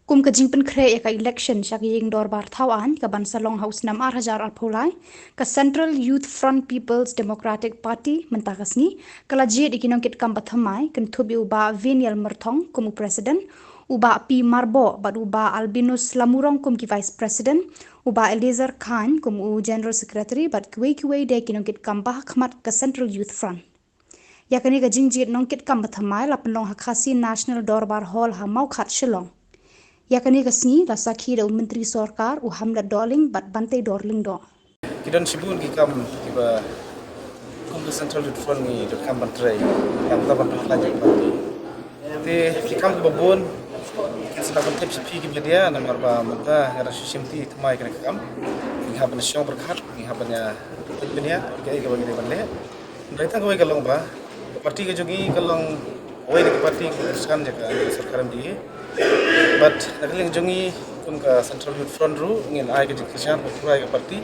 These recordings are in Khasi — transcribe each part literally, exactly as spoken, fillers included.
Kum ka jingpynkhreh ïa ka election sha ka ïing dorbar thaw aiñ ka ban sa long ha u snem ar hajar arphew lai, ka Central Youth Front People's Democratic Party mynta ka sngi ka la jied ïa ki nongkitkam ba thymmai, kynthup ïa u Bah Veniel Myrthong kum u President, u Bah P Marboh bad u Bah Albinus Lamurong kum ki Vice President, u Bah Eliezer Khan kum u General Secretary bad kiwei kiwei de ki nongkitkam ba ha khmat ka Central Youth Front. Ïa kane ka jingjied nongkitkam ba thymmai la pynlong ha Khasi National Dorbar Hall ha Mawkhat, Shillong. Ïa kane ka sngi la sakhi da u Myntri Sorkar u Hamlet Dohling bad Banteidor Lyngdoh. Ki don shibun ki kam kiba kum ka Central Youth Front ngi donkam ban trei, kam ta ban pynlong ïa ka party. Te ki kam kiba bun kin sa ban tip sha phi ki media, namar ba mynta nga dang shu shim ti thymmai kane ka kam. Ngi hap ban shong pyrkhat, ngi hap ban ïa pynbeit ïa kaei kaba ngi dei ban leh. Hynrei tang kawei ka long ba ka party ka jong ngi ka long kawei na ki party kiba kyrshan ïa ka sorkar M D A. Bad na ka liang jong ngi kum ka Central Youth Front ruh ngin ai ka jingkyrshan ba pura ïa ka party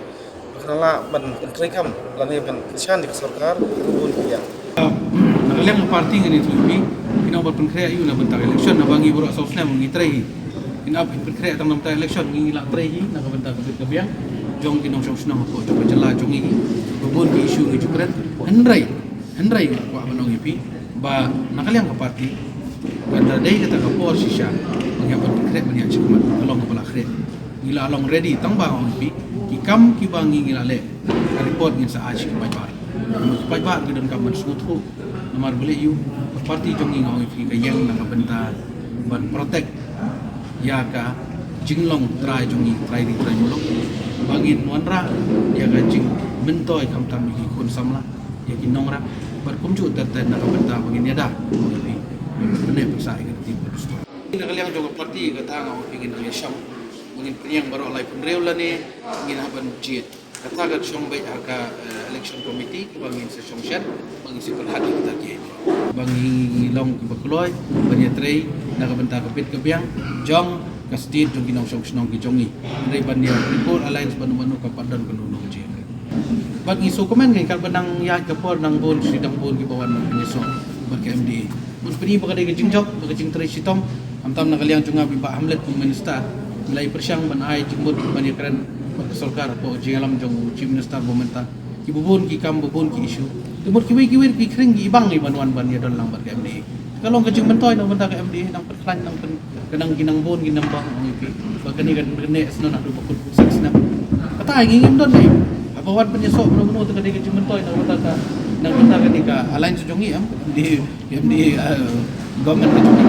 ba kan lah ban pyntreikam lane ban kyrshan ïa ka sorkar ruh bun ki ïa. Na ka liang ka party ngin ïathuh ïa phi, phi nang ban pynkhreh ïa u na bynta ka election, naba ngi baroh saw snem ngi trei hi. Ngin ap pynkhreh tang na bynta election, ngi la trei hi na ka bynta ka bit ka biang jong ki nongshong shnong hapoh jong ka jylla jong ngi. Ba bun ki issue ngi ju kren. Hynrei, hynrei nga kwah ban ong ïa phi ba na ka liang ka party, kata dei kata ka por shisha ba ngi hap ban pynkhreh ban ïaid shakhmat, ka long kaba la khreh. Ngi la long ready, tang ba nga ong ïa phi, ki kam kiba ngi ngi la leh, ka report ngin sa ai sha ki paidbah. Namar ki paidbah ki donkam ban sngewthuh. Namar balei ïa u, ka party jong ngi nga ong ïa phi ka ïeng na ka bynta ban protect ïa ka jinglong trai jong ngi, trai ri trai muluk. Ba ngin wanrah ïa ka jingmyntoi khamtam ïa ki khun samla, ïa ki nongrang. Bad kumjuh ter ter na ka bynta ba ngin ïada, ong ïa phi, ban pynneh pynsah ïa ka ri ka dustur. Na ka liang jong ka party kata nga ong ïa phi ngin nang ïashong. Ba ngin pynïeng baroh laiphew hynriew lane ngin hap ban jied. Kata ka shong beit ha ka, eh, election committee kiba ngin sa shong shen, ba ngin sa pyrkhat ïa kita ki. Ba ngi long kiba kloi ban ïatrei na ka bynta ka bit ka biang jong ka state jong ki nongshong shnong ki jong ngi. Hynrei ban ïa People Alliance bad mano mano ka pat don kano kano ka jingïatrei. Bad ngi sngewkmen ngi kat ba nang ïaid ka por nang bun shi dang bun kiba wan ban ïasoh bad ka M D A. Bad pyni ba ka dei ka jingjop, ba ka jingtrei shitom. Khamtam na ka liang jong nga, ba i Bah Hamlet kum minister, ngi la ïa pyrshang ban ai jingmut ban ïakren bad ka sorkar hapoh jingïalam jong u Chief Minister ba mynta. Kiba bun ki kam, ba bun ki issue. Te mut kiwei kiwei ki khring ki ibang ngi ban wan ban ïadon lang bad ka M D A. Ka long ka jingmyntoi na ka bynta ka M D A, nang pynkhlaiñ, nang pyn, ka nang ki nang bun ki nang bang, ong ïa phi. Ba kane ka, kane snem naduh ba kut six snem. Kata ngi ngim don ngi. Haba wan pynïasoh mano mano te ka dei ka jingmyntoi na ka bynta ka, na ka bynta kane ka alliance jong ngi, em. M D A, M D A, eh, government ka jong ngi.